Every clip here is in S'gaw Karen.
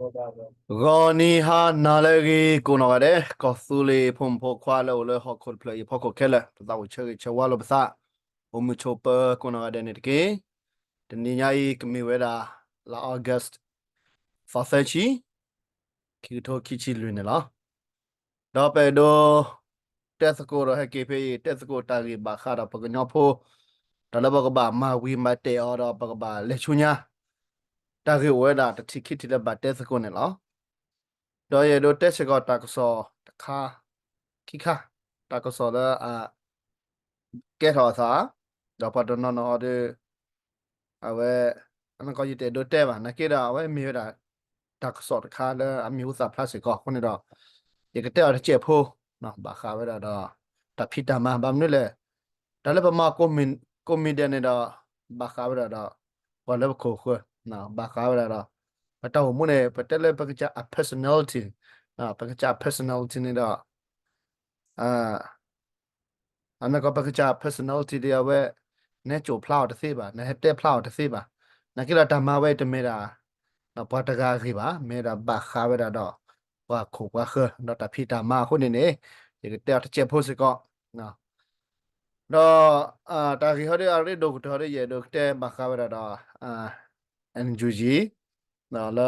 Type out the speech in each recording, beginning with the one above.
ဂီၤနံၤဟါနၤလၢအဂ့ၤ ကိးနီၢ်ဂၤဒဲး ကီၢ်သူလ့ၤဖိမုၣ်ဖိခွါလၢအိၣ်လၢဟီၣ်ခိၣ်တဖျၢၣ်အံၤအဖီခိၣ်ခဲလၢာ် ပသးအိၣ်ဆၢဂ့ၤဆၢဝါလိာ်ပသး အိၣ်မုာ်ဆိးပၢၤကိးနီၢ်ဂၤဒဲးန့ၣ်တက့ၢ်. တနံၤညါအံၤ ကမ့ၢ်ဝဲဒၣ် လါ August သီသၢဆံ ခံကထိခံဆံလွံၢ်န့ၣ်လီၤ. ဒီးပအဲၣ်ဒိး တဲသကိးဒီးဟဲက့ၤဖဲအံၤ တဲသကိးတၢ်ဂ့ၢ်ဘၣ်ဃးဒီးပှၤကညီဖိ တၢ်လၢပကဘၣ်မၤဝံၤမၤတဲာ်အီၤဒီးပကဘၣ်လဲၤဆူညါ တၢ်ဂ့ၢ်အိၣ်ဝဲဒၣ်တထံၣ်ခံထံၣ်လၢဘၣ်တဲသကိးန့ၣ်လီၤ. ဒီးယအဲၣ်ဒိးတဲစ့ၢ်ကီးတၢ်ကစီၣ်တခါ ခံခါ တၢ်ကစီၣ်လၢအ ကဲထီၣ်အသး ဒီးပှၤတနီၤနီၤဒီး အဝဲ အနီၢ်ကီၢ်ယတအဲၣ်ဒိးတဲဘၣ် နာ်က့ဒီး အဝဲမ့ၢ်ဝဲဒၣ် တၢ်ကစီၣ်တခါလၢအမံၤဟူသၣ်ဖျါစ့ၢ်ကီးအဃိန့ၣ်ဒီး ယကတဲအီၤတစဲးဖိ ဘၣ်ဃးဝဲဒၣ်ဒီး တၢ်ဖံးတၢ်မၤ ဘၣ်မနုၤလဲၣ် တၢ်လၢပမၤကိးမံၤဒဲးန့ၣ်ဒီး ဘၣ်ဃးဝဲဒၣ်ဒီး ပှၤလၢပခိၣ်ဃၢၤ ဘၣ်ဃးဝဲဒၣ်ဒီး ပတၢ်အိၣ်မူန့ၣ် ပတဲလၢပကစၢ်အ personality ပကစၢ် personality န့ၣ်ဒီး အနီၢ်ကီၢ်ပကစၢ် personality ဒီးအဝဲ နဟဲစိာ်ဖျါအီၤတသ့ဘၣ် နဟဲတဲဖျါအီၤတသ့ဘၣ် နာ်က့ဒီးတၢ်မၤဝဲအံၤတမ့ၢ်ဒၣ် ပှၤတဂၤအဂ့ၢ်ဘၣ် မ့ၢ်ဒၣ်ဘၣ်ဃးဝဲဒၣ်ဒီး ပှၤခိၣ်ပှၤဃၢၤ ဒီးတၢ်ဖံးတၢ်မၤအဃိန့ၣ်န့ၣ် ယကတဲအီၤတစဲးဖိစ့ၢ်ကီး ဒီး တၢ်ဂ့ၢ်ဟီဒီးအရ့ဒိၣ်ကတၢၢ်ဟီဒီး ယအဲၣ်ဒိးကတဲဘၣ်ဃးဝဲဒၣ်ဒီး NUG လၢ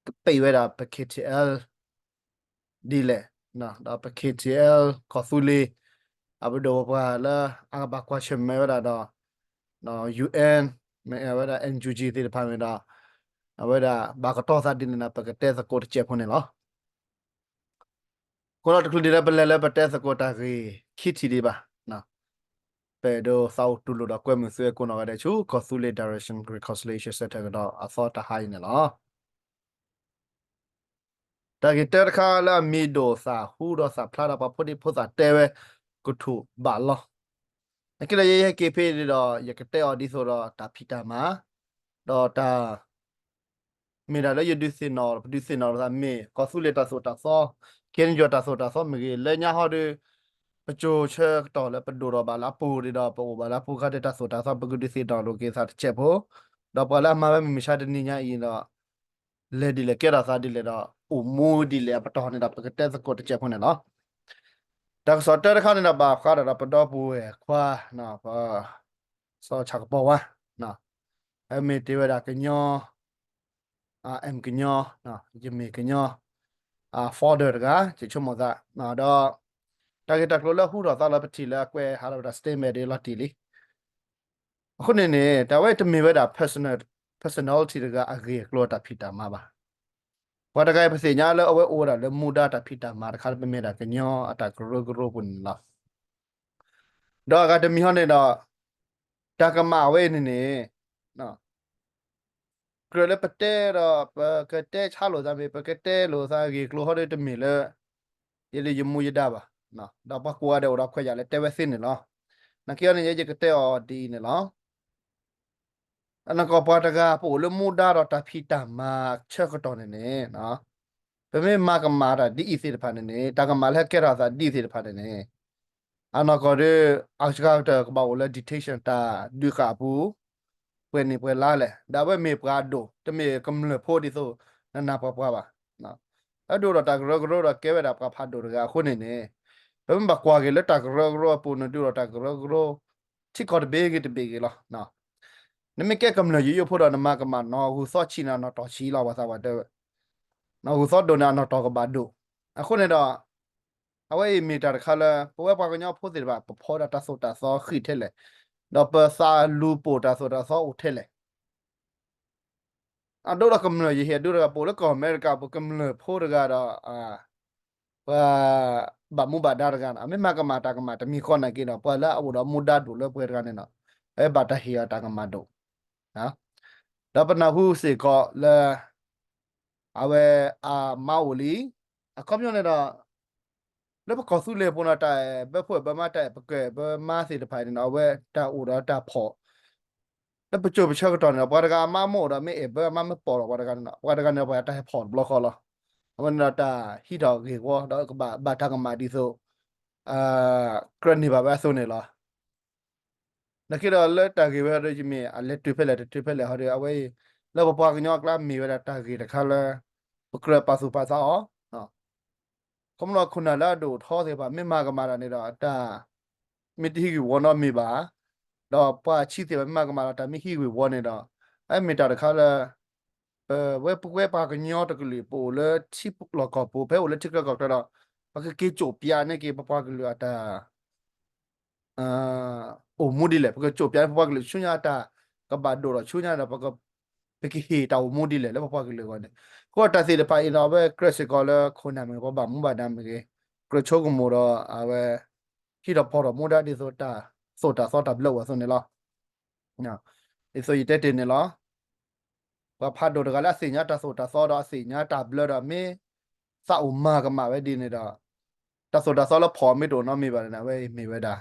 ကပ့ၢ်ဝဲဒၣ်ပ K T L ဒ်လဲၣ်, ဒီးပ K T L ကီၢ်သူလ့ၤ အပဒိၣ်ပပှၢ်လၢအကဘၣ်ကွၢ်ဆၢၣ်မဲာ်ဝဲဒၣ်ဒီး UN မ့ၢ်ဝဲဒၣ် NUG သ့ၣ်တဖၣ်န့ၣ်ဒီး အဝဲဒၣ်ဘၣ်ကတီၤသးဒ်န့ၣ်ဒီး ပကတဲသကိးတစဲးဖိန့ၣ်လီၤ. အဃိဒီးတချုးဒံးလၢပလဲၤလၢပတဲသကိးတၢ်ဂ့ၢ်ခံထံၣ်ဒံးဘၣ်, ပအဲၣ်ဒိးသးအိၣ်တူၢ်လိာ်ဒီးကွဲမုာ်သုကိးနီၢ်ဂၤဒဲးဆူ ကီၢ်သူလ့ၤ Direction Reconciliation Centre ကဒီးအသီတဟါအံၤန့ၣ်လီၤ. တၢ်ဂ့ၢ်တၢတခါလၢအမံၤဒိၣ်သၣ်ဟူဒီးသၣ်ဖျါဒီးပှၤဖိဒံဖိသၣ်တဲဝဲ ကထူၣ်ဘၣ်လီၤ. အခဲလၢာ်ယဲယဟဲက့ၤဖဲအံၤဒီး ယကတဲအီၤဒ်သိးဒီးတၢ်ဖံးတၢ်မၤ, ဒီးတၢ် မ့ၢ်ဒၣ်လၢယဒုးသ့ၣ်နီၣ် ပဒုးသ့ၣ်နီၣ်လိာ်သးမ့ၢ် ကီၢ်သူလ့ၤတၢ်သိၣ်တၢ်သီ, ခ့ၣ်အဲၣ်ယူၣ်တၢ်သိၣ်တၢ်သီမ့ၢ်ဂ့ၤ လၢညါဟီဒီး ပစိၤဆၢကတီၢ်လၢပဒိၣ်ထီၣ်ဘၣ်လၢအပူၤဒီး ပအိၣ်ဘၣ်လၢအပူၤအခါဒီးတၢ်သိၣ်တၢ်သီ ပကဒုးသ့ၣ်နီၣ်လိာ်က့ၤသးတစဲးဖိ, ဒီးပှၤလၢအမၤဝဲမုၢ်မဆါတနံၤညါအံၤဒီး လဲၤဒ်လဲၣ်ကဲထီၣ်သးဒ်လဲၣ်ဒီး အိၣ်မူဒ်လဲၣ်အပတီၢ်န့ၣ်ဒီး ပကတဲသကိးတစဲးဖိန့ၣ်လီၤ. တၢ်ကစီၣ်တၢတခါန့ၣ်ဒီး ဘၣ်ဃးဒီးပဒီပုၢ်ဝဲၢ်ခွါ စီၤဆၣ်ကပီၤဝါ, အမ့ၢ်တ့ၢ်ဝဲဒၣ်ကညီ အ မ်ကညီ, ယမ့ၢ်ကညီ founder တဂၤ ယဆိကမိၣ်သး, ဒီး တၢ်ဂ့ၢ်တၢ်ကျိၤလၢဟူထီၣ်သါလီၤပထံၣ်လၢအကွဲးဟးထီၣ်ဝဲဒၣ် statement ဒ်လီၤတံၢ်လံ. အဃိန့ၣ်န့ၣ် တၢ်ဝဲတမ့ၢ်ဝဲဒၣ် personal, personality တဂၤအဂ့ၢ်အကျိၤတၢ်ဖံးတၢ်မၤဘၣ်. ပှၤတဂၤအံၤပသ့ၣ်ညါလၢအဝဲအိၣ်ဝဲဒၣ်လၢမူဒါတၢ်ဖံးတၢ်မၤတခါလၢပမ့ၢ်ဒၣ်ကညီအတၢ်ကရၢကရိပူၤန့ၣ်လီၤ. ဒီးအဂၤတမံၤဟီန့ၣ်ဒီး တၢ်ကမၣ်ဝဲအံၤန့ၣ်န့ၣ် ကြၢးလၢပတဲဒီး ပကတဲဆါလိာ်သးမ့ၢ် ပကတဲလိာ်သးအဂ့ၢ်အကျိၤဟီဒီးတမ့ၢ်လၢ ယလၢယမူယဒါဘၣ်. ဒီးပှၤကိးဂၤဒဲးအိၣ်ဒီးခွဲးယာ်လၢတဲဝဲသ့န့ၣ်လီၤ. နာ်က့အီၤန့ၣ် ယဲယကတဲအီၤဒ်အံၤန့ၣ်လီၤ. အနီၢ်ကီၢ်ပှၤတဂၤ ပအိၣ်လၢမူဒါဒီးတၢ်ဖံးတၢ်မၤဆၢကတီၢ်န့ၣ်န့ၣ် ပမ့ၢ်မၤကမၣ်တၢ်ဒ်အံၤသ့ၣ်တဖၣ်န့ၣ်န့ၣ် တၢ်ကမၣ်လၢဟဲကဲထီၣ်သးဒ်အံၤသ့ၣ်တဖၣ်န့ၣ်န့ၣ် အနီၢ်ကီၢ်ဒီး အစှၤကတၢၢ်ကဘၣ်အိၣ်လၢ dictation တၢ်ဒုးဃာ်အပူၤ ပှဲၤနံၣ်ပှဲၤလါလဲၣ်. ဒီးအဝဲမ့ၢ်ပှၤဒိၣ် တမ့ၢ်ကမျၢၢ်ဖိဒ်သိး နနၢ်ပှၤပှၤဘၣ်. အဒိၣ်ဒီးတၢ်ကရၢကရိဒီးကဲဝဲဒၣ်ပှၤဖးဒိၣ်တဂၤအဃိန့ၣ်န့ၣ် ပမ့ၢ်ဘၣ်ကွၢ်က့ၤလၢတၢ်ကရၢကရိအပူၤ နဒုးဒီးတၢ်ကရၢကရိ ထံကီၢ်တဘ့ၣ်ဂ့ၤတဘ့ၣ်ဂ့ၤလီၤ. နမ့ၢ်ကဲကမျၢၢ်ယိယိဖိဒီး နမၤကမၣ်နီၢ်ဂုၤသီဆံးနၤနီၢ်တီၢ်ဆံးလီၤ ပှၤသးပှၢ်တဲဝဲ. နီၢ်ဂုၤသီဒိၣ်န့ၣ် အနီၢ်တီၢ်ကဘၣ်ဒိၣ်. အဃိန့ၣ်ဒီး အဝဲအံၤမ့ၢ်တၢ်တခါလၢ ပဝဲပှၤကညီဖိသ့ၣ်တဖၣ် ပဖီဒၣ်တၢ်သိၣ်တၢ်သီဃံးထဲလဲၣ်, ဒီးပသးလူၤပိာ်တၢ်သိၣ်တၢ်သီအိၣ်ထဲလဲၣ်. အဒိဒီးကမျၢၢ်ယဟ့ၣ်အဒိတဂၤ ပအိၣ်လၢကီၢ်အမဲရကၤ ပကမျၢၢ်ဖိတဂၤဒီး ပှၤဘၣ်မူဘၣ်ဒါတဂၤန့ၣ် အမ့ၢ်မၤကမၣ်တၢ်ကမၣ်တမံၤဃီနာ်က့ဒီး ပှၤလၢအအိၣ်ဒီးမူဒါဒိၣ်လၢပှဲၤတဂၤန့ၣ်ဒီး အဝဲဘၣ်တၢ်ဟ့ၣ်အီၤတၢ်ကမၣ်ဒိၣ်. ဒီးပနၢ်ဟူစ့ၢ်ကီးလၢ အဝဲအမါအိၣ်လံ. အခီပညီန့ၣ်ဒီး လၢပကီၢ်သူလ့ၤအပူၤန့ၣ် တၢ်အဲၣ်ဘၢဖိအဲၣ်ဘၢမါ တၢ်အဲၣ်ပကၢၢ်အဲၣ်ဘၢမါသ့ၣ်တဖၣ်န့ၣ်ဒီး အဝဲတၢ်အိၣ်ဒီးတၢ်ဖီၣ် လၢပစိၤပဆၢကတီၢ်န့ၣ်ဒီး ပှၤတဂၤအမါမ့ၢ်အိၣ်ဒီး မ့ၢ်အဲၣ်ဘၢအမါမ့ၢ်ပိာ်ဒီး ပှၤတဂၤန့ၣ်ဒီး ပှၤတဂၤန့ၣ်ဒီး ပှၤတၢ်ဟဲဖီၣ်တဘျီဃီလီၤ. အဝဲန့ၣ်ဒီးတၢ်ဟံးထီၣ်ဂ့ၢ်ဝီ ဒီးကဘၣ်ဘၣ်တၢ်ကမၣ်ဒ်သိး ကြၢးန့ၢ်ဘၣ်ဝဲအသိးန့ၣ်လီၤ. နာ်က့ဒီးလၢတၢ်ဂ့ၢ်ဝဲဒီး ယမ့ၢ်အလဲၤတုၤဖဲလဲၣ်တတုၤဖဲလဲၣ်ဟီဒီး အဝဲအံၤ လၢပပှၤကညီအကျါမ့ၢ်ဝဲဒၣ်တၢ်ဂ့ၢ်တခါလၢ ပကြၢးပာ်သူၣ်ပာ်သးအီၤ ခီဖျိလၢခိၣ်နၢ်လၢအဒိၣ်ထီသ့ၣ်တဖၣ် မ့ၢ်မၤကမၣ်တၢ်န့ၣ်ဒီး တၢ် မ့ၢ်တဟံးဂ့ၢ်ဝီနီတမံၤဘၣ်, ဒီးပှၤဆံးသ့ၣ်တဖၣ်မ့ၢ်မၤကမၣ်ဒီးတၢ်မ့ၢ်ဟံးဂ့ၢ်ဝီန့ၣ်ဒီး အမ့ၢ်တၢ်တခါလၢ ပဝဲပဝဲပှၤကညီတကလုာ် ပအိၣ်လၢထံလီၢ်ကီၢ်ပူၤ ဖဲအိၣ်လၢထံချၢကီၢ်ချၢဒီး ပကက့ၤကၠိၣ်ပၠးန့ၢ်က့ၤပပှၤကလုာ်အတၢ် အိၣ်မူဒ်လဲၣ်, ပကကၠိၣ်ပၠးန့ၢ်ပပှၤကလုာ်ဆူညါအတၢ်ကဘၣ်ဒိၣ်ထီၣ်ဆူညါဒီး ပကဟ့ၣ်တၢ်အိၣ်မူဒ်လဲၣ်လၢပပှၤကလုာ်အဂီၢ်န့ၣ်, အဃိတၢ်သ့ၣ်တဖၣ်အံၤဒီး အဝဲကြၢးစ့ၢ်ကီးလၢခိၣ်နၢ်မ့ၢ်ဂ့ၤ ပှၤဘၣ်မူဘၣ်ဒါမ့ၢ်ဂ့ၤ ကြၢးဆိကမိၣ်ဒီး အဝဲ ဟံးထီၣ်ဖီၣ်ထီၣ်မူဒါဒ်သိးတၢ်သိၣ်တၢ်သီတၢ်ဘျၢအိၣ်အသိးန့ၣ်လီၤ. ဒ်သိးယတဲတ့ၢ်န့ၣ်လီၤ. ပှၤဖးဒိၣ်တဂၤလၢအသ့ၣ်ညါတၢ်သိၣ်တၢ်သီဒီးအသ့ၣ်ညါတၢ်ဘျၢဒီးမ့ၢ် သးအိၣ်မၤကမၣ်ဝဲဒ်န့ၣ်ဒီး တၢ်သိၣ်တၢ်သီလၢဖီၣ်မ့ၢ်တအိၣ်နီတမံၤဘၣ်န့ၣ် အဝဲအံၤမ့ၢ်ဝဲဒၣ်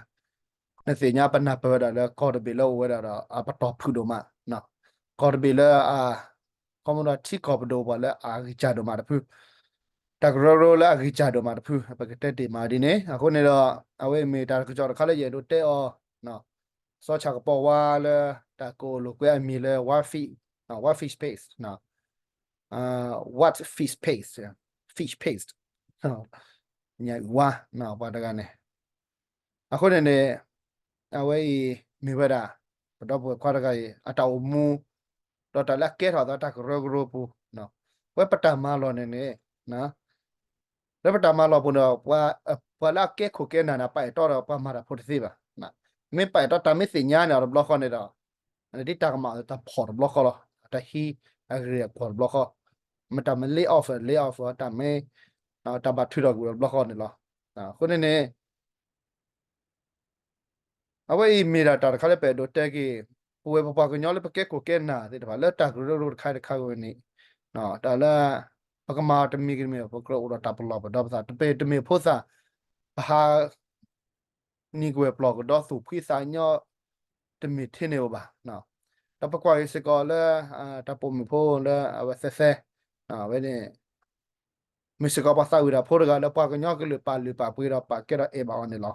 နသ့ၣ်ညါပနၢ်ပၢၢ်ဝဲဒၣ်လၢကီၢ်တဘ့ၣ်လၢအိၣ်ဝဲဒၣ်ဒီးအပတီၢ်ဖုၣ်ဒိၣ်မး, ကီၢ်တဘ့ၣ်လၢအ ခီဖျိဒီးထံကီၢ်ပဒိၣ်ပှၤလၢအဂံၢ်စၢ်ဒိၣ်မးတဖု, တၢ်ကရၢကရိလၢအဂံၢ်စၢ်ဒိၣ်မးတဖု ပကတဲတ့ၢ်မးဒ်န့ၣ်, အဃိန့ၣ်ဒီး အဝဲအံၤမ့ၢ်တၢ်ကစီၣ်တခါလၢယအဲၣ်ဒိးတဲအီၤ စီၤဆၣ်ကပီၤဝါလၢ တၢ်ကအိၣ်လိာ်ကွဲအမံၤလၢ What Fish Paste, What Fish Paste, Fish Paste, ညၣ်အုၣ်ဝါ ပှၤတဂၤန့ၣ်, အဃိန့ၣ်န့ၣ် အဝဲအံၤမ့ၢ်ဝဲဒၣ် ပဒီပုၢ်ဝဲၢ်ခွါတဂၤအံၤ အတၢ်အိၣ်မူ ဒီးတၢ်လၢအကဲထီၣ်အသးတၢ်ကရၢကရိပူၤ, ဝဲပတၢ်မၤလီၢ်န့ၣ်န့ၣ် လၢပတၢ်မၤလီၢ်ပူၤန့ၣ် ပှၤလၢအကဲခိၣ်ကဲနၢ်န့ၣ် ပာ်အဲၣ်တီဒီးပှၤမၤတၢ်ဖိတသ့ဘၣ်. မ့ၢ်ပာ်အဲၣ်တီတၢ်မ့ၢ်သ့ၣ်ညါန့ၣ်အီၤတဘျီဃီန့ၣ်ဒီး ဒ်တၢ်ကမၣ်တၢ်ဖီၣ်တဘျီဃီလီၤ. တၢ်ဟံးအဂ့ၢ်အကျိၤတဘျီဃီ, မ့ၢ်တၢ်မ့ၢ် lay off lay off တၢ်မ့ၢ် တၢ်ဘၣ်ထုးထီၣ်ကွံာ်အီၤတဘျီဃီန့ၣ်လီၤ. အဃိန့ၣ်န့ၣ် အဝဲအံၤမ့ၢ်ဒၣ်တၢ်တခါလၢပအဲၣ်ဒိးတဲက့ၤ ပဝဲပပှၤကညီလၢပကဲခိၣ်ကဲနၢ်သ့ၣ်တဖၣ် လၢတၢ်ကရၢကရိတခါတခါဝဲန့ၣ် တၢ်လၢ ပကမၤတမံၤကတမံၤ ပကြၢးအိၣ်ဒီးတၢ်ပလီၢ်ပဒီပသး တပ့ၤတမ့ၢ်ဖိသၣ် ပဟး နံၤကဝဲၢ်ပျီၢ်ကဒီသူၣ်ဖှံသးညီ တမ့ၢ်ထဲန့ၣ်ဧိၤဘၣ်. ဒီးပကွၢ်က့ၤစ့ၢ်ကီးလၢ တၢ်ပိာ်မုၣ်ဖိလၢအဝဲသဲသဲ အဝဲန့ၣ် မ့ၢ်စ့ၢ်ကီးပှၤသးဝံၣ်တၢ်ဖိတဂၤလၢပှၤကညီကလုာ်ပာ်လုၢ်ပာ်ပှ့ၤဒီးပာ်ကဲဒီးအဲၣ်ဘၣ်အီၤန့ၣ်လီၤ.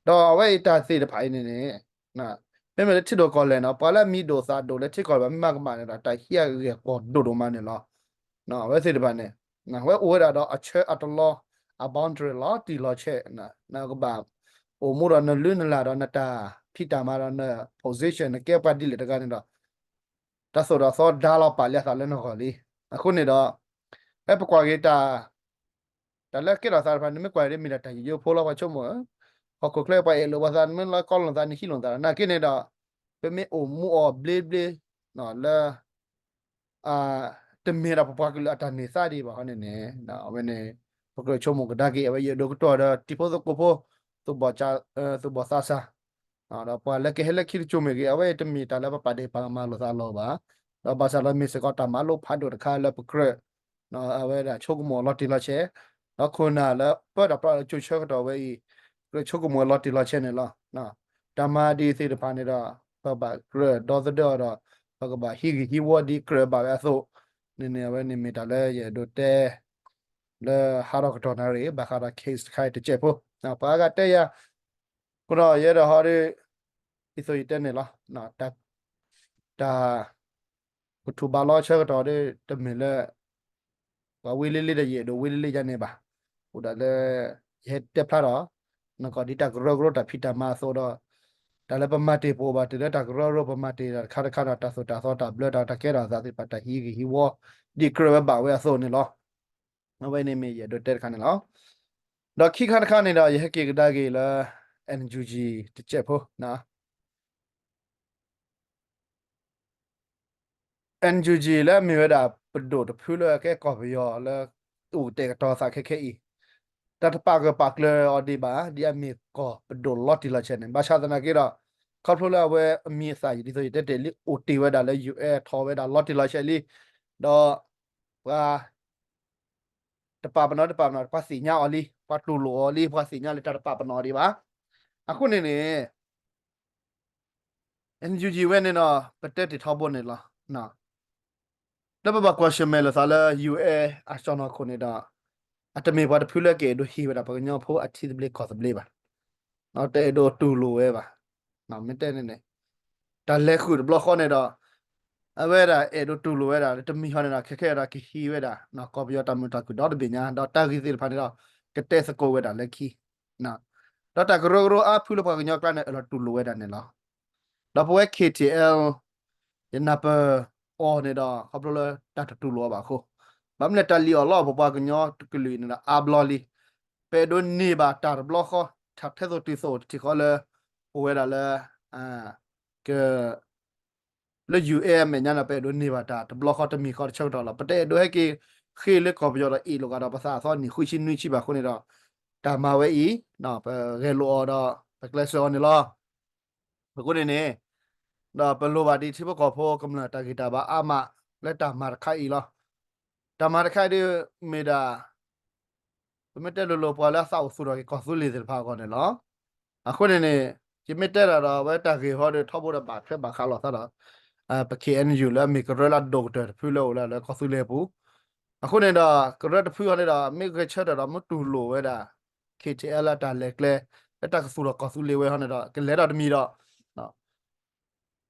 ဒီးအဝဲအံၤတၢ်သ့ၣ်တဖၣ်အံၤန့ၣ်န့ၣ် မ့မ့ၢ်လၢထံဒိၣ်ကီၢ်လဲၢ်န့ၣ် ပှၤလၢအမံၤဒိၣ်သးဒိၣ်လၢထံကီၢ်လၢၤဘၣ် မ့ၢ်မၤကမၣ်န့ၣ်ဒီး တၢ်ဟံးအဂ့ၢ်အကျိၤဒိၣ်ဒိၣ်မးန့ၣ်လီၤ. အဝဲသ့ၣ်တဖၣ်န့ၣ် အဝဲအိၣ်ဝဲဒၣ်ဒီးအဆၢအတလီ အ boundary လီၤတံၢ်လီၤဆဲး နကဘၣ်အိၣ်မူဒီးနလုၢ်နလၢ်ဒီးနတၢ်ဖံးတၢ်မၤဒီးန position နကဲပှၤဒ်လဲၣ်တဂၤန့ၣ်ဒီး တၢ်သိၣ်တၢ်သီဒါလီၤပာ်လၢအသးလၢနဂီၢ်လံ. အဃိန့ၣ်ဒီး ဖဲပကွၢ်က့ၤတၢ် တၢ်လၢကဲထီၣ်သးတဖၣ်န့ၣ် မ့ၢ်ကွၢ်ဒ်မ့ၢ်ဒၣ်တၢ်ယိယိဖိလီၤ ပှၤဆိကမိၣ်ဧၢ, ဟီၣ်ခိၣ်ချၢပှၤအဲၣ်လိာ်ပှၤသး နမ့ၢ်လီၤကီလိာ်သး နဟံးလိာ်သး နာ်က့န့ၣ်ဒီး ပမ့ၢ်အိၣ်မူအီၤဘျ့ဘျ့ လၢ တမ့ၢ်ဒၣ်ပပှၤကလုာ်အတၢ်န့ၢ်သါဒံးဘၣ်ဃီန့ၣ်န့ၣ် အဝဲန့ၣ် ပကြၢးဆိကမိၣ်ကဒါက့ၤ အဝဲယအဲၣ်ဒိးကတိၤဒီးတံၤဖိသကိးဖိ သူၣ်ဘီၣ် သူၣ်ဘီၣ်သးစၢ် ဒီးပှၤလၢကဟဲလၢခံတစိၤမ့ၢ်ဂ့ၤ အဝဲတမ့ၢ်တၢ်လၢပပာ်ဒ့ၣ်ပာ်ကမၣ်လိာ်သးလီၤဘၣ်. ဒီးဘၣ်ဆၣ်ဒီးမ့ၢ်စ့ၢ်ကီးတၢ်မၤလိဖးဒိၣ်တခါလၢပကြၢး အဝဲဒၣ်ဆိကမိၣ်လီၤတံၢ်လီၤဆဲး, ဒီးခိၣ်နၢ်လၢပၢတၢ်ပြးလၢကၠိဆၢကတီၢ်ဝဲအံၤ ကြၢးဆိကမိၣ်လီၤတံၢ်လီၤဆဲးန့ၣ်လီၤ. တၢ်မၤဒ်သ့ၣ်တဖၣ်န့ၣ်ဒီး ပဘၣ်ကြၢးဒီသဒၢအီၤဒီး ပကဘၣ်ဟံးဂံၢ်ဟံးဝီဒ်ကြၢးဘၣ်ဝဲအသိးန့ၣ်န့ၣ် အဝဲန့ၣ်မ့ၢ်တၢ်လၢယအဲၣ်ဒိးတဲ လၢဟးထီၣ်ကတီၢ်နၣ်ရံၣ် ဘၣ်ဃးဒီး case တခါအံၤတစဲးဖိ ပှၤအါဂၤတဲယၤ အဃိဒီးယဲဒီးဟီဒီး ဒ်သိးယတဲန့ၣ်လီၤ. တၢ် ကထူၣ်ဘးလီဆၢကတီၢ်ဒီး တမ့ၢ်လၢ ပှၤဝံလ့လ့ဒီး ယအဲၣ်ဒိးဝံလ့လ့ယါန့ၣ်ဘၣ်. အိၣ်ဒၣ်လၢ ယဟဲတဲဖျါထီၣ် နကီၢ်ဒ်တၢ်ကရၢကရိတၢ်ဖံးတၢ်မၤအသိးဒီး တၢ်လၢပမၤတ့ၢ်ပအိၣ်ဘၣ်တုၤလၢတၢ်ကရၢကရိပမၤတ့ၢ်တၢ်တခါတခါဒီး တၢ်သိၣ်တၢ်သီတၢ်ဘျၢတၢ်တၢ်ကဲထီၣ်အသးသ့ၣ်တဖၣ် တၢ်ဟံးဂံၢ်ဟံးဝီ ဒ်ကြၢးဝဲဘၣ်ဝဲအသိးန့ၣ်လီၤ. အဝဲန့ၣ်မ့ၢ်ယအဲၣ်ဒိးတဲတခါန့ၣ်လီၤ. ဒီးခံခါတခါန့ၣ်ဒီး ယဟဲက့ၤကဒါက့ၤလၢ NUG တစဲးဖိ NUG လၢအမ့ၢ်ဝဲဒၣ်ပဒိၣ်တဖုလၢအကဲကီၢ်ပယီၤလၢ အိၣ်တဲာ်ကတီၤသးခဲခဲအံၤ တၢ်တပာ်ဂၢၢ်ပာ်ကျၢၤအီၤဒံးဘၣ် ဒ်အမ့ၢ်ကီၢ်ပဒိၣ်လီၤတံၢ်လီၤဆဲးန့ၣ် ဘၣ်ဆၣ်သနာ်က့ဒီး ခီဖျိလၢအဝဲအမံၤအသၣ်ယံာ်ဒ်သိးယတဲတ့ၢ်လံ အိၣ်တ့ၢ်ဝဲဒၣ်လၢ UN ထီၣ်ဝဲဒၣ်လီၤတံၢ်လီၤဆဲးလံ ဒီး ပှၤ တပာ်ပနီၣ်တပာ်ပနီၣ် ပှၤသ့ၣ်ညါအီၤလံ ပှၤတူၢ်လိာ်အီၤလံ ပှၤသ့ၣ်ညါလၢတၢ်တပာ်ပနီၣ်ဒံးဘၣ်. အဃိန့ၣ်န့ၣ် NUG ဝဲန့ၣ်ဒီး ပတဲတ့ၢ်ထီဘိန့ၣ်လီၤ. လၢပဘၣ်ကွၢ်ဆၢၣ်မဲာ်လိာ်သးလၢ UN အစီၢ်နီၤခိၣ်န့ၣ်ဒီး အတမ့ၢ်ပှၤတဖုလၢကအဲၣ်ဒိးဟ့ၣ်ဝဲဒၣ်ပှၤကညီဖိအထံသဘျ့ကီၢ်သဘျ့ဘၣ်. တအဲၣ်ဒိးတူၢ်လိာ်ဝဲဘၣ်. မ့ၢ်တဲန့ၣ်န့ၣ် တၢ်လဲၤဃုာ်တဘျီဃီန့ၣ်ဒီး အဝဲဒၣ်အဲၣ်ဒိးတူၢ်လိာ်ဝဲဒၣ် တမံၤဟီန့ၣ်ဒီး ခဲခဲဒီးကဟံးဝဲဒၣ် ကီၢ်ပယီၤတၢ်မုာ်တၢ်ခုၣ်ဒီတဘ့ၣ်ညါ ဒီးတၢ်ဂ့ၢ်သ့ၣ်တဖၣ်န့ၣ်ဒီး ကတဲသကိးဝဲဒၣ်လၢခံ ဒီးတၢ်ကရၢကရိအါဖုလၢပှၤကညီကျါန့ၣ် အၢၣ်လီၤတူၢ်လိာ်ဝဲဒၣ်န့ၣ်လီၤ. ဒီးပဝဲ K T L ယနၢ်ပၢၢ်အီၤန့ၣ်ဒီး ခီဖျိလၢတၢ်တတူၢ်လိာ်အီၤဘၣ်အဃိ, ဘၣ်မနုၤလဲၣ် တၢ်လံၣ်အီၣ်လီအီၣ်ပပှၤကညီတကလုာ်အံၤန့ၣ်ဒီး အါဘျီလံ. ပအဲၣ်ဒိးန့ၢ်ဘၣ်တၢ်တဘျီဃီ ထဲသိးတုၤသိးတထံၣ်ဃီလၢ အိၣ်ဝဲဒၣ်လၢ က လၢ U N အမဲာ်ညါန့ၣ် ပအဲၣ်ဒိးန့ၢ်ဘၣ်တၢ်တဘျီဃီတမံၤဃီတဆၢကတီၢ်လီၤ. ပတအဲၣ်ဒိးဟဲက့ၤဃ့လၢကီၢ်ပယီၤဒီးအ့ၣ်လိာ်ကဒီးပသးအသီနံၣ်ဃုဆံနွံဆံဘၣ်အဃိန့ၣ်ဒီး တၢ်မၤဝဲအံၤ ပဂဲၤလိာ်အီၤဒီး ပကျဲးစၢးအီၤန့ၣ်လီၤ. အဃိန့ၣ်န့ၣ် ဒီးပလိၣ်ဘၣ်ဒ်ထံဖိကီၢ်ဖိကမျၢၢ်တၢ်ဂံၢ်တၢ်ဘါအါမးလၢတၢ်မၤတခါအံၤလီၤ. တၢ်မၤတခါအံၤဒ်မ့ၢ်ဒၣ် ပမ့ၢ်တဲလိၤလိၤပှၤလၢအသးအိၣ်သူၣ်ထီၣ်က့ၤကီၢ်သူလ့ၤသ့ၣ်တဖၣ်အဂီၢ်န့ၣ်လီၤ. အဃိန့ၣ်န့ၣ် ယမ့ၢ်တဲဒၣ်ဒီးအဝဲတၢ်ဂ့ၢ်ဟီဒီးထီဘိဒီးဘၣ်ထွဲဘၣ်ဃးလိာ်သးဒီး ပ K N U လၢအမ့ၢ်ကရၢလၢအဒိၣ်ကတၢၢ်တဖုလၢအိၣ်လၢလၢကီၢ်သူလ့ၤအပူၤ, အဃိန့ၣ်ဒီး ကရၢတဖုအံၤန့ၣ်ဒီး မ့ၢ်ဂဲၤဆၢထၢၣ်ဒီးမ့ၢ်တူၢ်လိာ်ဝဲဒၣ် K T L လၢတၢ်လဲၤကျဲ လၢတၢ်ကသူၣ်ထီၣ်ကီၢ်သူလ့ၤဝဲဟီန့ၣ်ဒီး ကလဲၤဒီးတမံၤဒီး ခီ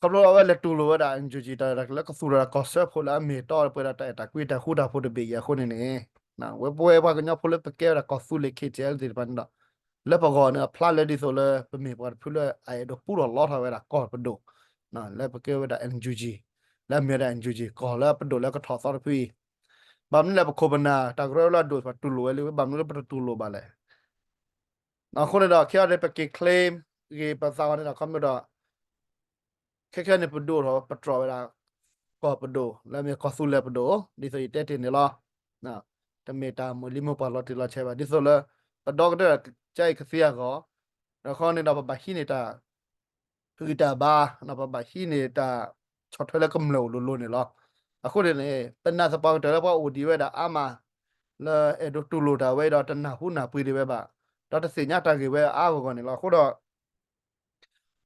ဖျိအဝဲလဲၤတူၢ်လိာ်ဝဲဒၣ် N U G တၢ်လၢကသူၣ်ထီၣ်တၢ်ကီၢ်စၢဖှိၣ်လၢအမ့ၢ်တီပှဲၤဒီးတၢ်အဲၣ်တၢ်ကွံတၢ်ဃူတၢ်ဖိးတဘ့ၣ်အံၤအဃိန့ၣ်န့ၣ် ဝဲပဝဲပှၤကညီဖိလၢပကဲဝဲဒၣ်ကီၢ်သူလ့ၤ K T L သ့ၣ်တဖၣ်န့ၣ်ဒီး လၢပဂီၢ်န့ၣ် အဖျါလၢဒ်သိးလၢပမ့ၢ်ပှၤတဖုလၢအအဲၣ်ဒိးပူထီၣ်လီထီၣ်ဝဲဒၣ်ကီၢ်ပဒိၣ် လၢပကဲဝဲဒၣ် N U G လၢအမ့ၢ်ဝဲဒၣ် N U G ကီၢ်လၢပဒိၣ်လၢကထီၣ်သီတဖုအံၤ, ဘၣ်မနုၤလဲၣ်ပခိၣ်ပနၢ်တၢ်ကရၢလၢအဒိၣ်ပတူၢ်လိာ်ဝဲလံ ဘၣ်မနုၤလၢပတတူၢ်လိာ်ဘၣ်လဲၣ်. အဃိန့ၣ်ဒီး ခဲအံၤန့ၣ် ပက့ၤ claim ဂ့ၤပသးအီၤန့ၣ်ဒီး ခီမ့ၢ်ဒီး ခဲခဲန့ၣ် ပဒိၣ်ထီၣ်ပတြီၢ်ဝဲဒၣ် ကီၢ်ပဒိၣ် လၢအမ့ၢ်ကီၢ်သူလ့ၤပဒိၣ် ဒ်သိးယတဲတ့ၢ်န့ၣ်လီၤ. တမ့ၢ်တၢ်မုၢ်လံမုၢ်ပှၢ်လီၤတံၢ်လီၤဆဲးဘၣ် ဒ်သိးလၢ ပဒီကတၢၢ်ကါအံၤကသ့အဂီၢ်, ဒီးခီန့ၣ်ဒီး ပဘၣ်ဟံးန့ၢ်တၢ် ဂံၢ်တၢ်ဘါ, ပဘၣ်ဟံးန့ၢ်တၢ်ဆီၣ်ထွဲလၢကမျၢၢ်အိၣ်လိၤလိၤန့ၣ်လီၤ. အဃိန့ၣ်န့ၣ် ပနာ်သပှၢ်ကတၢၢ်လၢပှၤအိၣ်ဒံးဝဲဒၣ်အါမး လၢအဲၣ်ဒိးတူၢ်လိာ်တၢ်ဝဲဒီးတနၢ်ဟူနၢ်ပှ့ၤဒံးဝဲဘၣ်, ဒီးတသ့ၣ်ညါတၢ်ဂ့ၢ်ဝဲအါအဂီၢ်န့ၣ်လီၤ. အဃိဒီး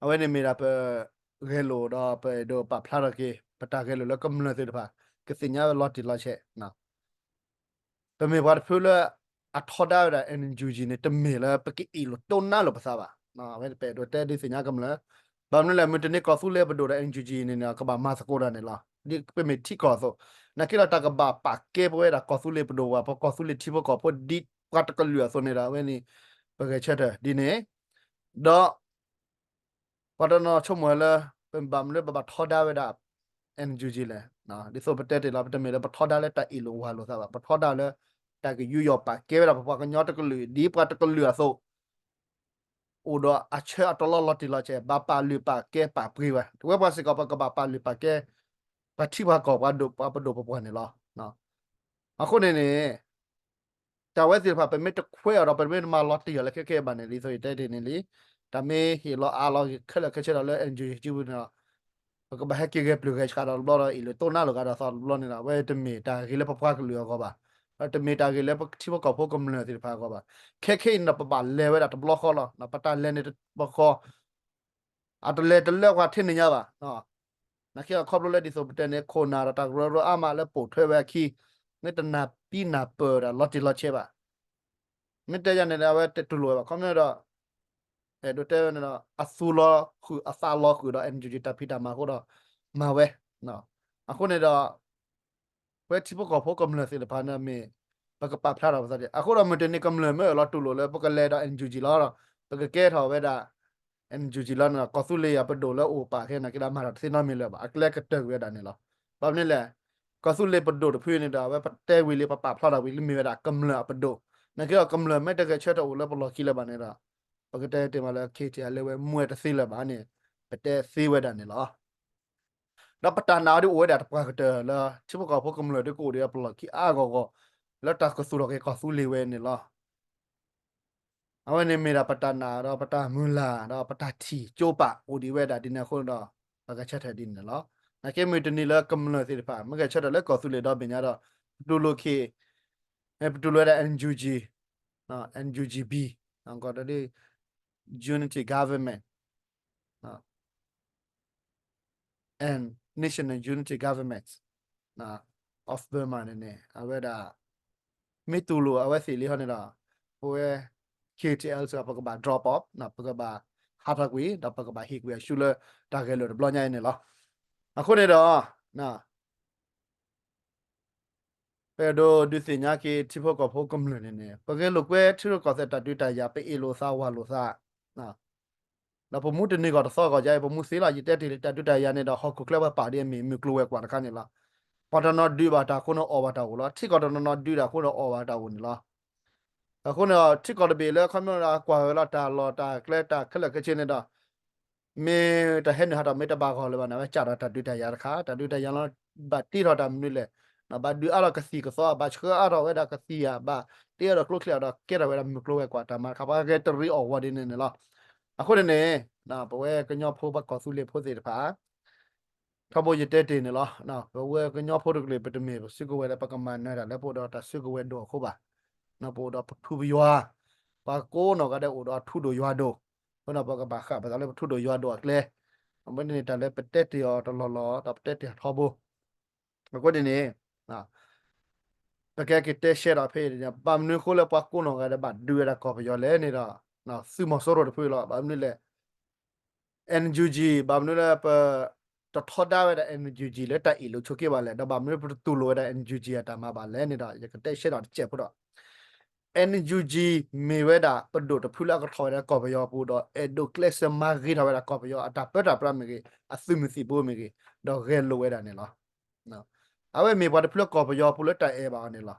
အဝဲန့ၣ်မ့ၢ်ဒၣ်ပ ဂဲၤလိာ်ဒီးပအဲၣ်ဒိးပာ်ဖျါထီၣ်က့ၤ ပတၢ်ဂဲၤလိာ်လၢကမျၢၢ်သ့ၣ်တဖၣ် ကသ့ၣ်ညါဝဲလီၤတံၢ်လီၤဆဲး ပမ့ၢ်ပှၤတဖုလၢ အထီဒါဝဲဒၣ် N U G န့ၣ် တမ့ၢ်လၢပကအ့ၣ်လိာ်တိၢ်နါလိာ်ပသးဘၣ်. အဝဲပအဲၣ်ဒိးတဲဒုးသ့ၣ်ညါကမျၢၢ်, ဘၣ်မနုၤလဲၣ် မုၢ်တနံၤကီၢ်သူလ့ၤပဒိၣ်ဒီး N U G န့ၣ် ကဘၣ်မၤသကိးတၢ်န့ၣ်လီၤ. ဒ်ပမ့ၢ်ထံကီၢ်အသိး, နာ်က့ဒီးတၢ်ကဘၣ်ပာ်ကဲပဝဲဒၣ်ကီၢ်သူလ့ၤပဒိၣ်ပှၤ ပကီၢ်သူလ့ၤထံဖိကီၢ်ဖိဒ်ပှၤတကလုာ်အသိးန့ၣ်ဒီး အဝဲန့ၣ် ပဂဲၤဆၢထၢၣ်ဒ်န့ၣ်, ဒီး ပှၤတနီၤဆိကမိၣ်လၢ ပဘၣ်မနုၤလၢပဘၣ်ထီဒါဝဲဒၣ် N U G လဲၣ်. ဒ်သိးပတဲတ့ၢ်လီၤ ပတမ့ၢ်လၢပထီဒါလၢတၢ်အ့ၣ်လိာ်ဝၢ်လိာ်သးဘၣ်, ပထီဒါလၢ တၢ်ကယူးယီၣ်ပာ်ကဲဝဲဒၣ်ပပှၤကညီတကလုာ် ဒ်ပှၤတကလုာ်အသိး အိၣ်ဒီးအဆၢအတလီၢ်လီၤတံၢ်လီၤဆဲး ဘၣ်ပာ်လုၢ်ပာ်ကဲပာ်ပှ့ၤဝဲ, တဝဲပှၤစ့ၢ်ကီး ပကဘၣ်ပာ်လုၢ်ပာ်ကဲ ပှၤထံပှၤကီၢ် ပှၤဒိၣ်ပှၤပဒိၣ်ပပှၢ်န့ၣ်လီၤ. အဃိန့ၣ်န့ၣ် တၢ်ဝဲသ့ၣ်တဖၣ် ပမ့ၢ်တခွဲးအီၤဒီး ပမ့ၢ်တမၤလီၤတံၢ်အီၤလၢခဲခဲအံၤဘၣ်န့ၣ် ဒ်သိးယတဲတ့ၢ်န့ၣ်လံ, တၢ်မ့ၢ်ဟ့ၣ်လီၤအါလီၤခဲလၢာ်ခဲဆ့ဒီးလၢ N U G စုပူၤန့ၣ်ဒီး ပကဘၣ်ဟဲက့ၤဂဲၤပျုၢ်ဂဲၤဆှးဒီးတဘျီဒီး အ့ၣ်လိာ်တိၢ်နါလိာ်ကဒီးသီတဘျီန့ၣ်ဒီး အဝဲတမ့ၢ်တၢ်ဂ့ၤလၢပပှၤကလုာ်အဂီၢ်ဘၣ်, ဒီးတမ့ၢ်တၢ်ဂ့ၤလၢပထံဖိကီၢ်ဖိကမျၢၢ်သ့ၣ်တဖၣ်အဂီၢ်ဘၣ်. ခဲခဲအံၤန့ၣ်ဒီး ပဘၣ်လဲၤဝဲဒၣ်တဘျီဃီလီၤ. ပတၢ်လဲၤန့ၣ်တဘျီဃီ အတလဲၤတလၢပှၤထဲန့ၣ်ညါဘၣ်. နာ်က့အခီဖျိလၢဒ်သိးပတဲန့ၣ် ခိၣ်နၢ်ဒီးတၢ်ကရၢကရိအါမးလၢပိာ်ထွဲဝဲအခံ မ့ၢ်တနၢ်ပံနၢ်ပၢၢ်ဒၣ်လီၤတံၢ်လီၤဆဲးဘၣ်. မ့ၢ်တဲယၤန့ၣ် အဝဲတတူၢ်လိာ်ဝဲဘၣ်. ခီမ့ၢ်ဒီး အဲၣ်ဒိးတဲဝဲန့ၣ်ဒီး အသူလီၤဃုာ်အသးလီၤဃုာ်ဒီး N U G တၢ်ဖံးတၢ်မၤအဃိဒီး မၤဝဲ. အဃိန့ၣ်ဒီး ပဝဲထံဖိကီၢ်ဖိကမျၢၢ်သ့ၣ်တဖၣ်န့ၣ်မ့ၢ် ပကပာ်ဖျါထီၣ်ပသးဒ်အဃိဒီး မုၢ်တနံၤကမျၢၢ်မ့ၢ်အၢၣ်လီၤတူၢ်လိာ်လၢပကလဲၤဒီး N U G လီၤဒီး ပကကဲထီၣ်ဝဲဒၣ် N U G လီၤန့ၣ်ဒီး ကီၢ်သူလ့ၤအပဒိၣ်လၢအိၣ်ပာ်ခဲနာ်က့ဒီး မၤထီၣ်တသ့နီတမံၤလၢၤဘၣ်. အကျဲကတၢၢ်ကွံာ်ဝဲဒၣ်န့ၣ်လီၤ. ဘၣ်မနုၤလဲၣ် ကီၢ်သူလ့ၤပဒိၣ်တဖုန့ၣ်ဒီး အဝဲပတဲဝံၤလံ ပပာ်ဖျါထီၣ်ဝံၤလံ မ့ၢ်ဝဲဒၣ်ကမျၢၢ်အပဒိၣ်. နာ်က့ဒီး ကမျၢၢ်မ့ၢ်တဂဲၤဆၢထၢၣ်အိၣ်လၢပလီၢ်ခံလၢၤဘၣ်န့ၣ်ဒီး ပကတဲတ့ၢ်မးလၢ K T L လၢဝဲမူဝဲတသ့လၢၤဘၣ်န့ၣ် ပတဲသ့ဝဲဒၣ်န့ၣ်လီၤ. ဒီးပတၢ်နာ်အီၤဒ်အိၣ်ဝဲဒၣ်တပှၢ်ကတၢၢ်လၢ ထံဖိကီၢ်ဖိကမျၢၢ်ဒ်ကအိၣ်ဒီးပလီၢ်ခံအါအါဂီၢ်ဂီၢ် လၢတၢ်ကသူၣ်ထီၣ်က့ၤကီၢ်သူလ့ၤဝဲန့ၣ်လီၤ. အဝဲန့ၣ်မ့ၢ်ဒၣ်ပတၢ်နာ်ဒီးပတၢ်မုၢ်လၢ်ဒီးပတၢ်ထံၣ်ကၠိပာ်အိၣ်ဒံးဝဲဒၣ်ဒ်န့ၣ်အဃိန့ၣ်ဒီး ပဂဲၤဆၢထၢၣ်ဒ်န့ၣ်လီၤ. နာ်က့မုၢ်တနံၤလၢကမျၢၢ်သ့ၣ်တဖၣ် မ့ၢ်ဂဲၤဆၢထၢၣ်လၢကီၢ်သူလ့ၤဒီဘ့ၣ်ညါဒီး ပတူၢ်လိာ်က့ၤ ပတူၢ်လိာ်ဝဲဒၣ် N U G, N U G B, ကီးဒီး Unity Government and National Unity Government of Burma န့ၣ်န့ၣ် အဝဲဒၣ် မ့ၢ်တူၢ်လိာ်အဝဲသ့ၣ်လံဟီန့ၣ်ဒီး ပဝဲ K T L စ့ၢ်ကီး ပကဘၣ် drop off, ပကဘၣ်ဟးထီၣ်ကွံာ် ဒီးပကဘၣ်ဟ့ၣ်ကွံာ်အစုလၢတၢ်ဂဲၤလိာ်တဘျီညါအံၤန့ၣ်လီၤ. အဃိန့ၣ်ဒီး ပအဲၣ်ဒိးဒုးသ့ၣ်ညါက့ၤထံဖိကီၢ်ဖိကမျၢၢ်န့ၣ်န့ၣ် ပဂဲၤလိာ်ကွဲထံရူၢ်ကီၢ်သဲးတၢ်ဒုးတၢ်ယၤ ပအ့ၣ်လိာ်သးဝၢ်လိာ်သး ဒီးပမူတန့ၢ်ဂီၢ်တသီဂီၢ်ယါအံၤ ပမူသ့လီၤ ယတဲတ့ၢ်လံ တၢ်ဒုးတၢ်ယၤန့ၣ်ဒီး ဟီၣ်ခိၣ်ချၢပှၤပာ်ဒ်အမ့ၢ် မုၢ်ကျိၤဝဲၤကွာ်တခါန့ၣ်လီၤ. ပှၤတနီၤဒုးဘၣ်တၢ်အဃိန့ၣ် အီၣ်ဘၣ်တၢ်အိၣ်လီၤ. ထံကီၢ်တနီၤနီၤဒုးတၢ်အဃိန့ၣ် အီၣ်ဘၣ်တၢ်အိၣ်န့ၣ်လီၤ. အဃိန့ၣ်ဒီး ထံကီၢ်တဘ့ၣ်လၢခီပညီဒီး ကွၢ်ဝဲလီၤတၢ်လီၢ်တၢ်ကျဲတၢ်ခဲလၢာ်ခဲဆ့န့ၣ်ဒီး မ့ၢ်တၢ်ဟဲနုာ်ဟးထီၣ်မ့ၢ်တဘၣ်ဂီၢ်လၢၤဘၣ်န့ၣ် အဝဲကးထီၣ်တၢ်ဒုးတၢ်ယၤတခါ တၢ်ဒုးတၢ်ယၤလီၤ ဘၣ်တ့ထီၣ်တၢ်မနုၤလဲၣ်, ဘၣ်ဒုးအါထီၣ်ကသံၣ်ကသီ ဘၣ်ဆှၢအါထီၣ်ဝဲဒၣ်ကသံၣ်ဧါ ဘၣ်တ့အါထီၣ်ကျိချံအါဒီး ကဲထီၣ်ဝဲဒၣ်မုၢ်ကျိၤဝဲၤကွာ်တၢ်မၤတခါ ပှၤဂဲၤတရံးအီၣ်ဝီၤဒ်န့ၣ်န့ၣ်လီၤ. အဃိန့ၣ်န့ၣ် ပဝဲကညီဖိပှၤကီၢ်သူလ့ၤဖိသ့ၣ်တဖၣ် ထီဘိယတဲတ့ၢ်န့ၣ်လီၤ. ပဝဲကညီဖိတကလုာ် ပတမ့ၢ်ပစုကဝဲၤလၢ ပကမၤနၢၤတၢ်လၢပအိၣ်ဒီးတၢ်စုကဝဲၤဒိၣ်အဃိဘၣ်. ပအိၣ်ဒီးပထူပယွၤ, ပှၤကိးနီၢ်ဂၤဒဲးအိၣ်ဒီးထူဒိၣ်ယွၤဒိၣ်, အဃိန့ၣ် ပကဘၣ်ဃးပသးလၢပထူဒိၣ်ယွၤဒိၣ်အကျဲ. အဝဲန့ၣ်တၢ်လၢပတဲတ့ၢ်အီၤတလီၢ်လီၢ် ဒီးပတဲတ့ၢ်အီၤထီဘိ. အဃိန့ၣ်န့ၣ် ပကက့ၤတဲရှဲဒီးဖဲအံၤန့ၣ် ဘၣ်မနုၤအဃိလၢပှၤကိးနီၢ်ဂၤဒဲးဘၣ်ဒုးဝဲဒၣ်ကီၢ်ပယီၤလဲၣ်န့ၣ်ဒီး သုးမီၤစိရိၤတဖုလီၤ. ဘၣ်မနုၤလဲၣ် NUG ဘၣ်မနုၤလၢပတထီဒါဝဲဒၣ် NUG လၢတၢ်အ့ၣ်လိာ်ဆိးက့ဘၣ်လဲၣ်, ဒီးဘၣ်မနုၤပတတူၢ်လိာ်ဝဲဒၣ် NUG အတၢ်မၤဘၣ်လဲၣ်န့ၣ်ဒီး ယကတဲရှဲဒီးတစဲးဖိဒီး NUG မ့ၢ်ဝဲဒၣ်ပဒိၣ်တဖုလၢအကထီၣ်ဝဲဒၣ်ကီၢ်ပယီၤအပူၤဒီး အဲၣ်ဒိးကျဲးစၢးမၤဂ့ၤထီၣ်ဝဲဒၣ်ကီၢ်ပယီၤအတၢ်ပၢတၢ်ပြးမ့ၢ်ဂ့ၤ, အသုးမုၢ်သံၣ်ဘိမ့ၢ်ဂ့ၤ, ဒီးဂဲၤလိာ်ဝဲဒၣ်န့ၣ်လီၤ. အဝဲမ့ၢ်ပှၤတဖုလၢကီၢ်ပယီၤပူၤလၢတၢ်အဲၣ်ဘၣ်အီၤန့ၣ်လီၤ.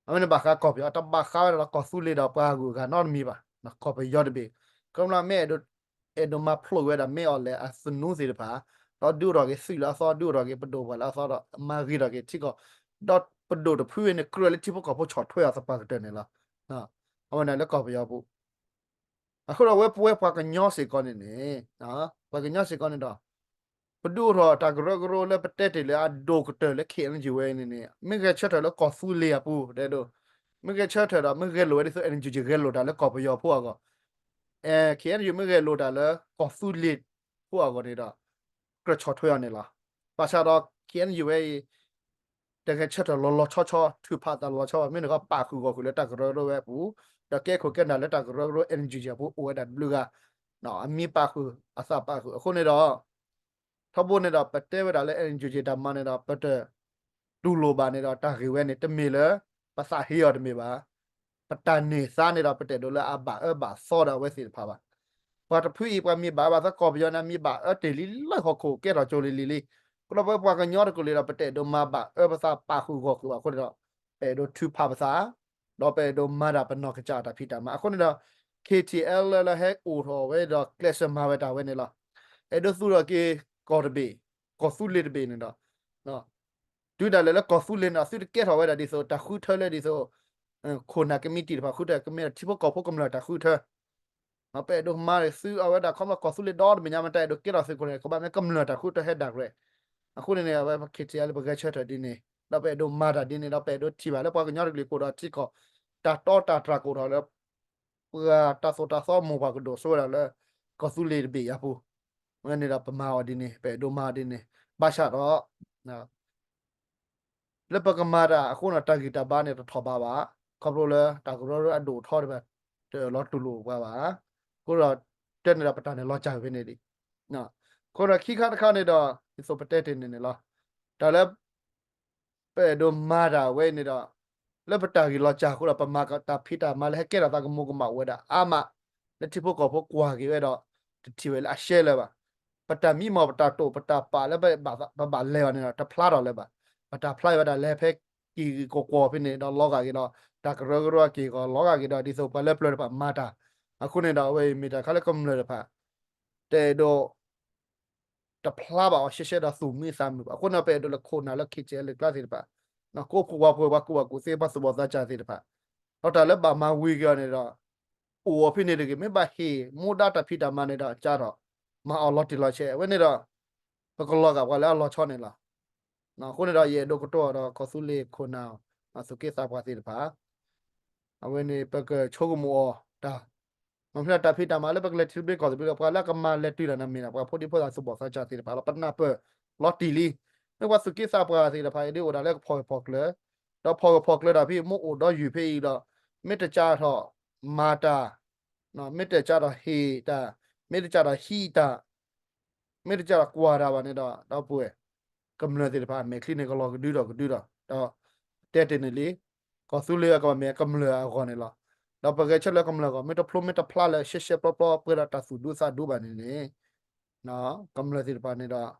အဝဲန့ၣ်ဘၣ်ဃးကီၢ်ပယီၤ တဘၣ်ဃးဝဲဒၣ်လၢကီၢ်သူလ့ၤဒီးပှၤဂုၤအဂၤနီတမံၤဘၣ်. ကီၢ်ပယီၤတဘ့ၣ် ကမျၢၢ်မ့ၢ်အဲၣ်ဒိးမၤဖျိးဝဲဒၣ်မ့ၢ်အီၤလဲၣ် အသနူသ့ၣ်တဖၣ် ဒီးဒုးအိၣ်ထီၣ်က့ၤသုးလၢအသီ ဒုးအိၣ်ထီၣ်က့ၤပဒိၣ်ပှၤလၢအသီဒီး မၤဂ့ၤထီၣ်က့ၤထံကီၢ် ဒီးပဒိၣ်တဖုဝဲန့ၣ် ကြၢးလၢထံဖိကီၢ်ဖိဆီၣ်ထွဲအီၤသပှၢ်ကတၢၢ်န့ၣ်လီၤ. အဝဲန့ၣ်လၢကီၢ်ပယီၤပူၤ အဃိဒီးဝဲပဝဲပှၤကညီစ့ၢ်ကီးန့ၣ်န့ၣ် ပှၤကညီစ့ၢ်ကီးန့ၣ်ဒီး ပဒုးအိၣ်ထီၣ်တၢ်ကရၢကရိလၢပတဲတ့ၢ်လၢအဒိၣ်ကတၢၢ်လၢ KNU ဝဲအံၤန့ၣ်န့ၣ် မ့ၢ်ဂဲၤဆၢထၢၣ်လၢကီၢ်သူလ့ၤအပူၤ ဒဲဒိး မ့ၢ်ဂဲၤဆၢထၢၣ်ဒီး မ့ၢ်ဂဲၤလိာ်ဝဲဒ်သိး NUG ဂဲၤလိာ်တၢ်လၢကီၢ်ပယီၤဖိအဂီၢ် KNU မ့ၢ်ဂဲၤလိာ်တၢ်လၢကီၢ်သူလ့ၤဖိအဂီၢ်န့ၣ်ဒီး ကြၢးဆီၣ်ထွဲအီၤန့ၣ်လီၤ. ဘၣ်ဆၣ်ဒီး KNU ဝဲအံၤ တဂဲၤဆၢထၢၣ်လီၤလီၤဆီဆီ ထုးဖးသးလီၤဆီဘၣ် မ့ၢ်န့ၣ်ကီးပာ်ဃုာ်ဂီၢ်ဃုာ်လၢတၢ်ကရၢကရိဝဲအပူၤ ဒီးကဲခိၣ်ကဲနၢ်လၢတၢ်ကရၢကရိ NUG အပူၤအိၣ်ဝဲဒၣ်တဘျုးဂၤ အမံၤပာ်ဃုာ်အသးပာ်ဃုာ်အဃိန့ၣ်ဒီး ထီဘိန့ၣ်ဒီး ပတဲဝဲဒၣ်လၢ NUG တၢ်မၤန့ၣ်ဒီး ပတတူၢ်လိာ်ဘၣ်န့ၣ်ဒီး တၢ်ဂ့ၢ်ဝဲန့ၣ် တမ့ၢ်လၢ ပသးဟ့အီၤတမ့ၢ်ဘၣ်. ပတၢ်န့ၢ်သါန့ၣ်ဒီး ပတအဲၣ်ဒိးလၢအဘၣ်အၢဘၣ်သီဒီးအဝဲသ့ၣ်တဖၣ်ဘၣ်. ပှၤတဖုအံၤ ပှၤမ့ၢ်ဘၣ်အၢဘၣ်သီကီၢ်ပယီၤန့ၣ် မ့ၢ်ဘၣ်အၢတ့ၢ်လံလၢဟီၣ်ခိၣ်ကဲထီၣ်ကၠိလံလံလံ. အဃိဒီးပဝဲပှၤကညီတကလုာ်ဒီး ပတအဲၣ်ဒိးမၤဘၣ်အၢပသးပာ်ဃုာ်ဂီၢ်ဃုာ်ဘၣ်အဃိန့ၣ်ဒီး ပအဲၣ်ဒိးထုးဖးပသး ဒီးပအဲၣ်ဒိးမၤတၢ်ပနီၢ်ကစၢ်တၢ်ဖံးတၢ်မၤအဃိန့ၣ်ဒီး KTLA လၢဟဲအိၣ်ထီၣ်ဝဲဒီးကျဲးစၢးမၤဝဲဒၣ်ဝဲန့ၣ်လီၤ. အဲၣ်ဒိးသူၣ်ထီၣ်က့ၤကီၢ်တဘ့ၣ် ကီၢ်သူလ့ၤတဘ့ၣ်န့ၣ်ဒီး တုၤဒၣ်လဲာ်လၢကီၢ်သူလ့ၤန့ၣ်ဒီး သုတကဲထီၣ်ဝဲဒၣ်ဒ်သိးတၢ်ဃုထၢလၢဒ်သိး ခိၣ်နၢ်ကမံးတံာ်တဖၣ်ဃုထၢ ကမ့ၢ်ဒီးထံဖိကီၢ်ဖိကမျၢၢ်တၢ်ဃုထၢ ပအဲၣ်ဒိးမၤသုအဝဲဒၣ်ခီဖျိကီၢ်သူလ့ၤဒီတဘ့ၣ်ညါမ့ၢ်တၢ်အဲၣ်ဒိးကဲထီၣ်သုးခိၣ်န့ၣ် ကဘၣ်မ့ၢ်ကမျၢၢ်တၢ်ဃုထၢဟဲဒၣ်ရဲၣ်. အဃိန့ၣ်န့ၣ် အဝဲ KTLA လၢပဂဲၤဆၢထၢၣ်ဒ်န့ၣ် ဒီးပအဲၣ်ဒိးမၤတၢ်ဒ်န့ၣ် ဒီးပအဲၣ်ဒိးထံၣ်ဘၣ်လၢပှၤကညီတကလုာ်ကအိၣ်ဒီးထံကီၢ် တၢ်တီတၢ်တြၢ်ကအိၣ်ထီၣ်လၢ ပှၤတၢ်သိၣ်တၢ်သီမိၢ်ပှၢ်ကဒိၣ်စိဝဲဒၣ်လၢ ကီၢ်သူလ့ၤတဘ့ၣ်အပူၤ ဝဲန့ၣ်ဒီးပမၤအီၤဒ်န့ၣ် ပအဲၣ်ဒိးမၤအီၤဒ်န့ၣ် ဘၣ်ဆၣ်ဒီး လၢပကမၤတၢ်အဃိန့ၣ် တၢ်ဂံၢ်တၢ်ဘါန့ၣ်တထီၣ်ဘးဘၣ်. ခီဖျိလၢတၢ်ကရၢကရိအဒိၣ်အထီတဖၣ် တလီၤတူၢ်လိာ်ပှၤဘၣ်. အဃိဒီး တဲန့ၣ်ဒီးပတၢ်န့ၣ်လီၤစၢ်ဖဲန့ၣ်ဒံး. အဃိဒီးခံခါတခါန့ၣ်ဒီး ဒ်သိးပတဲတ့ၢ်န့ၣ်န့ၣ်လီၤ. တၢ်လၢ ပအဲၣ်ဒိးမၤတၢ်ဝဲအံၤန့ၣ်ဒီး လၢပတၢ်ဂံၢ်လီၤစၢ်အဃိဒီး ပမၤတၢ်ဖံးတၢ်မၤလၢဟဲကဲထီၣ်သးကမူၤကမၣ်အိၣ်ဝဲဒၣ်အါမး လၢထံဖိကီၢ်ဖိကွၢ်က့ၤဝဲဒီး တထံၣ်ဝဲလၢအရှဲလၢၤဘၣ်. ပတၢ်မံမီၢ် ပတၢ်တိာ် ပတၢ်ပာ်လၢပဘၣ်လဲၤဘၣ်န့ၣ်ဒီး တဖျါထီၣ်လၢၤဘၣ်. ပတၢ်ဖျါဝဲဒၣ်လဲၤဖဲက့ၢ်ဂ့ၢ်ကီၢ်ကီၢ်ဖဲန့ၣ်ဒီး လီၤဂာ်က့ၤဒီး တၢ်ကရၢကရိက့ၢ်ဂီၤလီၤဂာ်က့ၤဒီး ဒ်သိးပှၤလၢပျၢၤတဖၣ်မၤတၢ် အဃိန့ၣ်ဒီး အဝဲအံၤမ့ၢ်တၢ်ခါလၢကမျၢၢ်တဖၣ် တအဲၣ်ဒိး တဖျါဘၣ်အီၤရှဲရှဲဒီးသူၣ်မံသးမုာ်ဘၣ်. အဃိန့ၣ် ပအဲၣ်ဒိးလဲၤခိၣ်နၢ်လၢ KTLA ကျါသ့ၣ်တဖၣ် ကိးဖှိၣ်ဝါဖှိၣ် ပှၤကူၣ်ဘၣ်ကူၣ်သ့ ပှၤသူၣ်ဘီၣ်သးစၢ်သ့ၣ်တဖၣ် ဒီးတၢ်လၢဘၣ်မၤဝံၤက့ၤအီၤန့ၣ်ဒီး အိၣ်အီၤဖဲန့ၣ်တဂ့ၤ မ့ၢ်ဘၣ်ဟ့ၣ်မူဒါတၢ်ဖံးတၢ်မၤန့ၣ်ဒီး ကၢ်ထီၣ် မၤအီၤလီၤတံၢ်လီၤဆဲး အဝဲန့ၣ်ဒီး ပကလီၤဂာ်ပှၤလၢအလီၤဆီန့ၣ်လီၤ. အဃိန့ၣ်ဒီး ယအဲၣ်ဒိးကတိၤအီၤဒီး ကီၢ်သူလ့ၤခိၣ်နၢ် သူၣ်က့သးပှၢ်သ့ၣ်တဖၣ် အဝဲန့ၣ် ပကဆိကမိၣ်အီၤတၢ် မ့ၢ်ဖဲတၢ်ဖံးတၢ်မၤလၢပကလဲၤတုၤဘ့ၣ်ကီၢ်သဘ့ၣ်ဒီး ပှၤလၢကမၤလဲၤတုၤတၢ်န့ၣ်မ့ၢ်ဒၣ် ပှၤဖိဒံဖိသၣ်သူၣ်ဘီၣ်သးစၢ်သ့ၣ်တဖၣ်လီၤ. ပနၢ်ပၢၢ်လီၤတံၢ်လံ. မ့ၢ်ပှၤသူၣ်က့သးပှၢ်သ့ၣ်တဖၣ်အံၤဒ်အိၣ်ဒၣ်လၢကဖီၣ်ဂၢၢ်ဖီၣ်ကျၢၤ ဒီးဖီၣ်ဂၢၢ်ဖီၣ်ကျၢၤတၢ်ဖဲအံၤ မ့ၢ်အိၣ်ဒီးယုၢ်ဖဲအံၤဒီး မ့ၢ်တကးထီၣ်မၤတၢ် မ့ၢ်တကးထီၣ်ဟ့ၣ်တၢ် မ့ၢ်တကးထီၣ်ဟံးတၢ် မ့ၢ်တကးဒီးကွၢ်တၢ်ဘၣ်န့ၣ်ဒီး ဒီပုၢ်ဝဲၢ် ကမျၢၢ်သ့ၣ်တဖၣ် အမဲာ်ချံန့ၣ် ကလီၤကဒုဒီးကဒုဒီး ဒီးတဲတ့ၢ်န့ၣ်လံ, ကီၢ်သူလ့ၤအကဘၣ်မ့ၢ်ကမျၢၢ်အဂီၢ်န့ၣ်လီၤ. ဒီးပဂဲၤဆၢထၢၣ်လၢကမျၢၢ်အဂီၢ် မ့ၢ်တဖျိမ့ၢ်တဖျါလၢ ရှဲရှဲပျီပျီ ပှဲၤဒီးတၢ်သူၣ်ဒူသးဒူဘၣ်န့ၣ်န့ၣ် ကမျၢၢ်သ့ၣ်တဖၣ်န့ၣ်ဒီး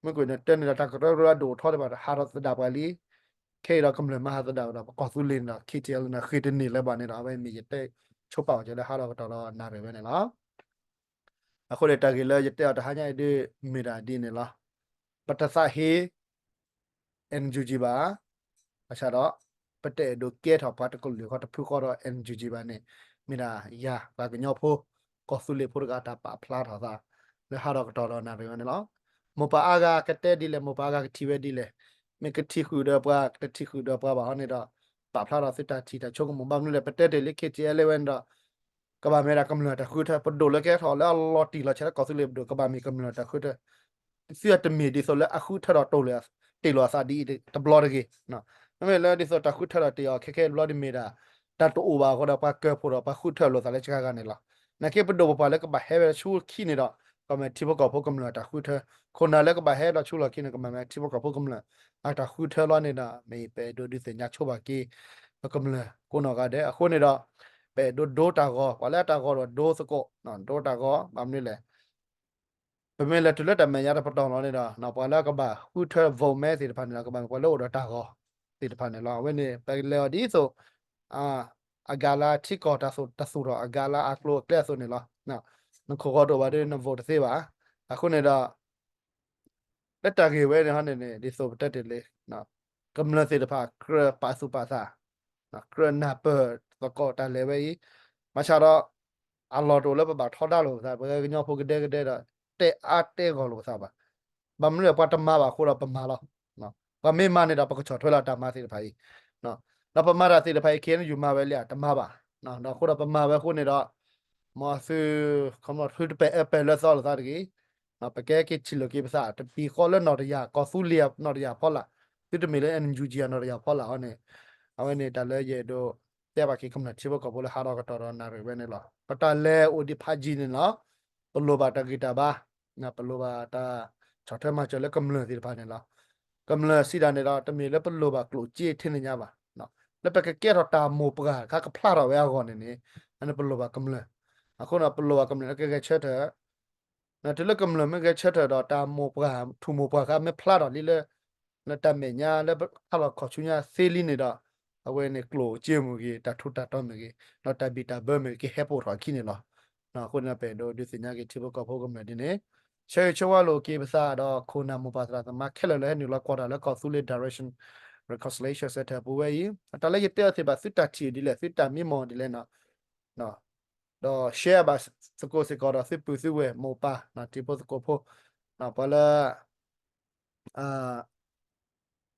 မ့ၢ်ကွံာ်န့ၣ် တဲန့ၣ်ဒီး တၢ်ကရၢကရိအဒိၣ်အထီသ့ၣ်တဖၣ် ဟးထီၣ်သဒၣ်ပှၤလံ. ခဲအံၤဒီးကမျၢၢ်မၤဟးသဒၣ်ဝဲဒီး ပကီၢ်သူလ့ၤန့ၣ်ဒီး ခ့ၣ်ထံၣ်အဲလ်န့ၣ် ဃ့တန့ၢ်လၢၤဘၣ်န့ၣ်ဒီး အဝဲမ့ၢ်ယတဲဆိပာ်အီၤက့ၤလၢဟးထီၣ်ကတီၢ်ဒီးနၣ်ရံၣ်ဝဲန့ၣ်လီၤ. အဃိန့ၣ် တၢ်ဂ့ၢ်လၢယတဲအီၤတဟါညါအံၤဒ်မ့ၢ်ဒၣ်ဒ်န့ၣ်လီၤ. ပတသးဟ့ NUG ဘၣ်, ဘၣ်ဆၣ်ဒီး ပတအဲၣ်ဒိးကဲထီၣ်ပှၤတကလုာ်ဃီတဖုဃီဒီး NUG ဘၣ်န့ၣ် မ့ၢ်ဒၣ်ယၤပှၤကညီဖိ ကီၢ်သူလ့ၤဖိတဂၤတၢ်ပာ်ဖျါထီၣ်သး လၢဟးထီၣ်ကတီၢ်ဒီးနၣ်ရံၣ်ဝဲန့ၣ်လီၤ. မိၢ်ပၢ်အါဂၤကတဲဒ်လဲၣ် မိၢ်ပၢ်အါဂၤကထံၣ်ဝဲဒ်လဲၣ်, မ့ၢ်ကထံၣ်ဃုာ်ဒီးပှၤ ကတထံၣ်ဃုာ်ဒီးပှၤဘၣ်ဟီန့ၣ်ဒီး ပာ်ဖျါထီၣ်သုတၢ်ထံၣ်တၢ်ဆိကမိၣ် ဘၣ်မနုၤလဲၣ် ပတဲတ့ၢ်လံ ခ့ၣ်ထံၣ်အဲလ်ဝဲန့ၣ်ဒီး ကဘၣ်မ့ၢ်ဒၣ်ကမျၢၢ်တၢ်ဃုထၢ ပဒိၣ်လၢကဲထီၣ်လၢအလီၤတံၢ်လီၤဆဲးလၢကီၢ်သူလ့ၤပဒိၣ် ကဘၣ်မ့ၢ်ကမျၢၢ်တၢ်ဃုထၢ သုတမ့ၢ်ဒ်သိးလၢအဃုထၢဒီးတိၢ်လီၤ တ့ၢ်လီၤအသးဒ်အံၤတဘျီတဂ့ၤ. မ့မ့ၢ်လၢဒ်သိးတၢ်ဃုထၢဒီးတ့ၢ်အီၤခဲခဲတဘျီဒ်မ့ၢ်ဒၣ် တၢ်တအိၣ်ဘၣ်အဃိဒီး ပှၤကၢၢ်ဖှိၣ်ဒီးပှၤဃုထၢလိာ်သးလၢကဂၤန့ၣ်လီၤ. နာ်က့ပဒိၣ်ပပှၢ်လၢကဘၣ်ဟဲဝဲဆူခံန့ၣ်ဒီး ကမ့ၢ်ထံဖိကီၢ်ဖိကမျၢၢ်တၢ်ဃုထၢ, ခိၣ်နၢ်လၢကဘၣ်ဟဲဒီးဆူလီၢ်ခံန့ၣ် ကမ့ၢ်ထံဖိကီၢ်ဖိကမျၢၢ် အတၢ်ဃုထၢလီၤန့ၣ်ဒီး မ့ၢ်ပအဲၣ်ဒိးဒုးသ့ၣ်ညါဆိပာ်က့ၤ ပကမျၢၢ်ကိးနီၢ်ဂၤဒဲး အဃိန့ၣ်ဒီး ပအဲၣ်ဒိးဒိတၢ်ဂီၤ ပှၤလၢအတၢ်ဂီၤဒီးဒိသကိး ဒိတၢ်ဂီၤ ဘၣ်မနုၤလဲၣ် ပမ့ၢ်လဲၤတုၤလၢတၢ်မဲာ်ညါတပတီၢ်လီၤန့ၣ်ဒီး ပှၤလၢကဘၣ်ဃုထၢ vote မဲသ့ၣ်တဖၣ်န့ၣ်ဒီး ကဘၣ်မ့ၢ်ပှၤလၢအိၣ်ဒီးတၢ်ဂီၤသ့ၣ်တဖၣ်န့ၣ်လီၤ. အဝဲန့ၣ် ပလဲၤအီၤဒ်သိး အဂၤလၢထံကီၢ်တၢ်သူၣ်ထီၣ်အဂၤလၢအကျိၤအကျဲအသိးန့ၣ်လီၤ. နခိၣ်ဂီၤတအိၣ်ဘၣ်ဒီး န vote တသ့ဘၣ်. အဃိန့ၣ်ဒီး လၢတၢ်ဂ့ၢ်ဝဲန့ၣ်ဟီန့ၣ်န့ၣ် ဒ်သိးပတဲတ့ၢ်လံ ကမျၢၢ်သ့ၣ်တဖၣ် ကြၢးပာ်သူၣ်ပာ်သး ကြၢးနၢ်ပၢၢ်သကိးတၢ်လဲၤဝဲအံၤ, ဘၣ်ဆၣ်ဒီး အလီၢ်တအိၣ်လၢပဘၣ်ထီဒါလိာ်ပသး ပှၤကညီဖိကဒဲကဒဲဒီး တဲအါတဲဂီၢ်လိာ်ပသးဘၣ်. ဘၣ်မနုၤလဲၣ် ပှၤတမၤဘၣ်အဃိဒီးပမၤလီၤ. ပှၤမ့ၢ်မၤန့ၣ်ဒီး ပကဆီၣ်ထွဲလီၤတၢ်မၤသ့ၣ်တဖၣ်အံၤ ဒီးပမၤတၢ်သ့ၣ်တဖၣ်အံၤ ခဲအံၤယူၤမၤဝဲလံဧါ တမၤဘၣ်. ဒီးအဃိဒီးပမၤဝဲအဃိန့ၣ်ဒီး မ်သု ခီဖျိသုတပဲာ်အၢပဲာ်လၢသီလိာ်သးတဂ့ၤ. ပကဲက့ၤထံၣ်လိာ်က့ၤပသး တပံၤဃီလၢနီၢ်တယၢ် ကီၢ်သူလ့ၤနီၢ်တယၢ်ဖီလာ်, သုတမ့ၢ်လၢ NUG နီၢ်တယၢ်ဖီလာ်အီၤန့ၣ်, အဝဲန့ၣ်တၢ်လၢယအဲၣ်ဒိးတဲဘၣ်က့ၤကမျၢၢ်ထံဖိကီၢ်ဖိလၢဟးထီၣ်ကတီၢ်ဒီးနၣ်ရံၣ်ဝဲန့ၣ်လီၤ. ပတၢ်လဲၤအိၣ်ဒံးဖးယံာ်န့ၣ်လီၤ. ပလိၣ်ဘၣ်တၢ်ဂံၢ်တၢ်ဘါ, ပလိၣ်ဘၣ်တၢ်ဆီၣ်ထွဲမၤစၢၤလၢကမျၢၢ်သ့ၣ်တဖၣ်န့ၣ်လီၤ. ကမျၢၢ်စံးတၢ်န့ၣ်ဒီး တမ့ၢ်လၢပလိၣ်ဘၣ်ကျိၣ်စ့ထဲန့ၣ်ညါဘၣ်. လၢပကကဲထီၣ်တၢ်မိၢ်ပှၢ်ခါကဖျါထီၣ်ဝဲအဂီၢ်န့ၣ်န့ၣ် အန့ၣ်ပလိၣ်ဘၣ်ကမျၢၢ်. အဃိန့ၣ် ပလိၣ်ဘၣ်ကမျၢၢ်လၢကဂဲၤဆၢထၢၣ် တုၤလၢကမျၢၢ်မ့ၢ်ဂဲၤဆၢထၢၣ်ဒီးတၢ်မိၢ်ပှၢ် ထူၣ်မိၢ်ပှၢ်ခါမ့ၢ်ဖျါထီၣ်လံလၢ လၢတၢ်မဲာ်ညါလၢဟးလီၤခီၣ်ဆူညါသ့လံန့ၣ်ဒီး အဝဲန့ၣ်ကျိၣ်စ့မ့ၢ်ဂ့ၤ တၢ်ထူးတၢ်တီၤမ့ၢ်ဂ့ၤ ဒီးတၢ်ဘံၣ်တၢ်ဘၢမ့ၢ်ဂ့ၤ ကဟဲပိာ်ထီၣ်အခံန့ၣ်လီၤ. အဃိန့ၣ် ပအဲၣ်ဒိးဒုးသ့ၣ်ညါက့ၤထံဖိကီၢ်ဖိကမျၢၢ်ဒ်န့ၣ် ဆၢဂ့ၤဆၢဝါလိာ်က့ၤပသးဒီးခိၣ်နၢ်မိၢ်ပၢ်သရၣ်သမါခဲလၢာ်လၢဟဲနုာ်လီၤကွၢ်တၢ်လၢကီၢ်သူလ့ၤ Direction Reconciliation Center ပူၤဝဲအံၤ တၢ်လၢယတဲအီၤသ့ၣ်တဖၣ် သုတၢ်ထံၣ်ဒ်လဲၣ် သုတၢ်မံမီၢ်ဒ်လဲၣ်န့ၣ် ဒီး share ဘၣ်သကိးစ့ၢ်ကီးဒီးသုပုၢ်သုဝဲၢ်မိၢ်ပၢ် ထံဖိသကိးဖိ ပှၤလၢ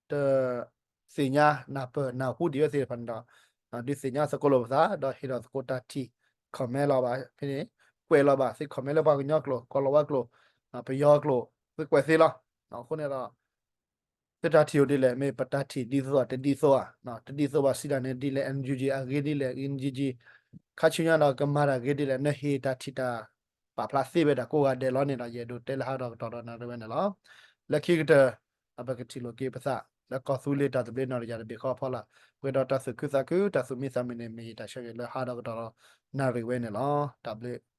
တသ့ၣ်ညါနၢ်ပၢၢ်နၢ်ဟူဒံးဝဲသ့ၣ်တဖၣ်န့ၣ်ဒီး ဒုးသ့ၣ်ညါသကိးလိာ်ပသး ဒီးဟ့ၣ်လီၤသကိးတၢ်ထံၣ် comment လီၤဘၣ်ဖဲန့ၣ် ကွဲးလီၤဘၣ်သု comment လၢပှၤကညီကျိာ် ကီၢ်လီၤဝါကျိာ် ပယီၤကျိာ် သုကွဲးသ့လီၤ. အဃိန့ၣ်ဒီး သုတၢ်ထံၣ်အိၣ်ဒ်လဲၣ် မ့ၢ်ပတၢ်ထံၣ်ဒ်သိးတဒ်သိးဧါ, တဒ်သိးဘၣ်စံးတၢ်န့ၣ်ဒ်လဲၣ် NUG အဂ့ၢ်ဒ်လဲၣ် NUG ခါဆူညါဒီးကမၤတၢ်ဂ့ၤဒ်လဲၣ် နဟ့ၣ်တၢ်ထံၣ်တၢ်ပာ်ဖျါသ့ဝဲဒၣ်ကိးဂၤဒဲးလီၤန့ၣ်ဒီး ယအဲၣ်ဒိးတဲလၢဟးထီၣ်ကတီၢ်ဒီးနၣ်ရံၣ်ဝဲန့ၣ်လီၤ. လၢခံကတၢၢ် ပကထံၣ်လိာ်က့ၤပသး လၢကီၢ်သူလ့ၤတၢ်သဘျ့နီၢ်တယၢ်တဘ့ၣ်ဃီအဖီလာ် ပှဲၤဒီးတၢ်သူၣ်ခုသးခု တၢ်သူၣ်မံသးမုာ်န့ၣ် မ့ၢ်ယတၢ်ဆၢဂ့ၤလၢဟးထီၣ်ကတီၢ်ဒီးနၣ်ရံၣ်ဝဲန့ၣ်လီၤ. တၢ်ဘျုး